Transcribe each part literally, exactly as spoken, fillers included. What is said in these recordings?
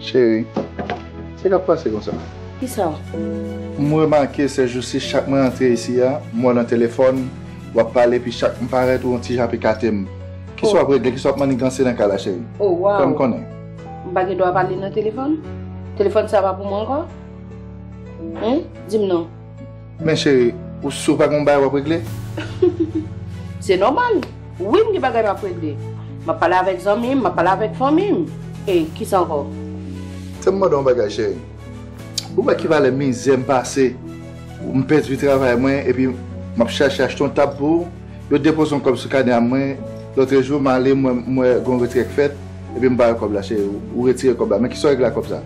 Cheri, se k ap pase konsa? Kisa? M remake sèjousi, chak mwen rantre isi a, m wè w nan telefòn, w ap pale, epi chak m parèt, ou yon ti jan ap ekate m. Kisa w ap regle? Kisa w ap maniganse nan kay la, cheri? Oh, wow. Fè m konnen. M pa gen dwa pale nan telefòn? Telefòn sa pa pou mwen ankò? Hen? Di m non. Men cheri, ou si w pa gen yon bagay w ap regle? Se nòmal. Wi, m gen bagay m ap regle. M ap pale avèk zanmi m, m ap pale avèk fanmi m. E kisa ankò? Fè m mande w yon bagay, cheri. Ou wè ki valè mizè m pase? M pèdi travay mwen, epi m ap chache achte yon tab pou ou. Yo depoze yon kòb sou kanè a mwen. Lòtrejou, m ale, m wè, m wè gen yon retire k fèt, epi m pa wè kòb la, cheri. Ou retire kòb la. Men kisa w regle ak kòb sa?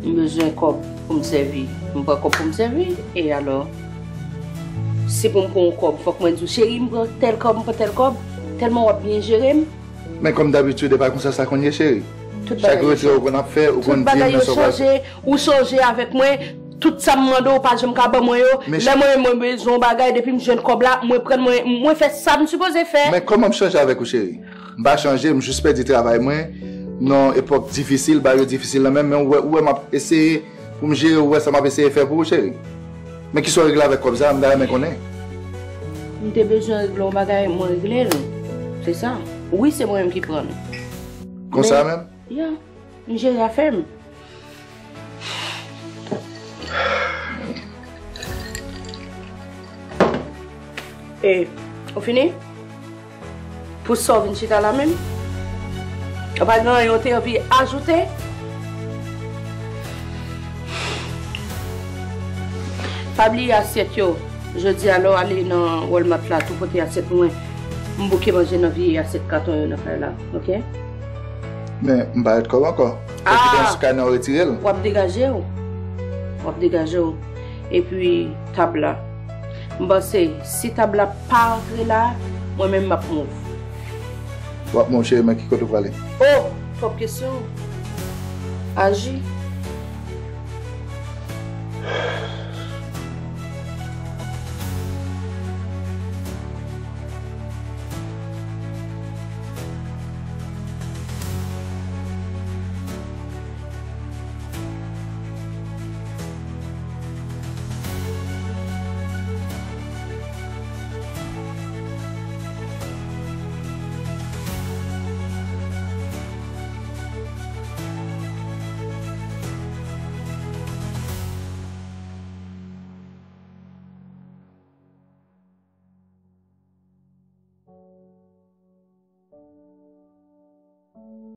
M bezwen kòb pou m sèvi. M pran kòb pou m sèvi. E alò, si pou m pran yon kòb, fòk mwen di w, cheri, m pran tèl kòb, m pran tèl kòb. Tèlman w ap byen jere m. Men kòm dabitid, e pa konsa sa konn ye, cheri. Tout bagay yo chanje. Chak retire ou konn ap fè, ou konn di m nan sa w pral fè. Tout bagay yo chanje, ou chanje avèk mwen. Tout sa m mande w, ou pa janm ka ban mwen yo. Lè mwen menm mwen bezwen yon bagay, depi m jwenn kòb la, mwen pran, mwen, mwen fè sa m sipoze fè. Men kòman m chanje avèk ou, cheri? M pa chanje, m jis pèdi travay mwen nan yon epòk difisil, bagay yo difisil nan men m, men ou wè, ou wè m ap eseye pou m jere, ou wè sa m ap eseye fè pou ou, cheri. Men kisa w regle avèk kòb sa, m ta renmen konnen. M te bezwen regle yon bagay, mwen regle l. Se sa. Wi, se mwen menm ki pran l. Konsa menm? Ya, m jere afè m. E, ou fini? Pou sa w vin chita la menm? Ou pa gen anyen w te anvi ajoute? Pa bliye asyèt yo. Jodi a, lè w ale nan Walmart la, tou pote asyèt mwen. M bouke manje nan vye asyèt katon yo nan kay la, oke? Men, m pa ret kòb ankò. Fò w kite yon skanè w retire l. W ap degaje w. W ap degaje w. Epi, tab la. M panse, si tab la pa antre la, mwen menm m ap move. W ap move, cheri, men ki kote w prale? Oh! Twòp kesyon. Aji.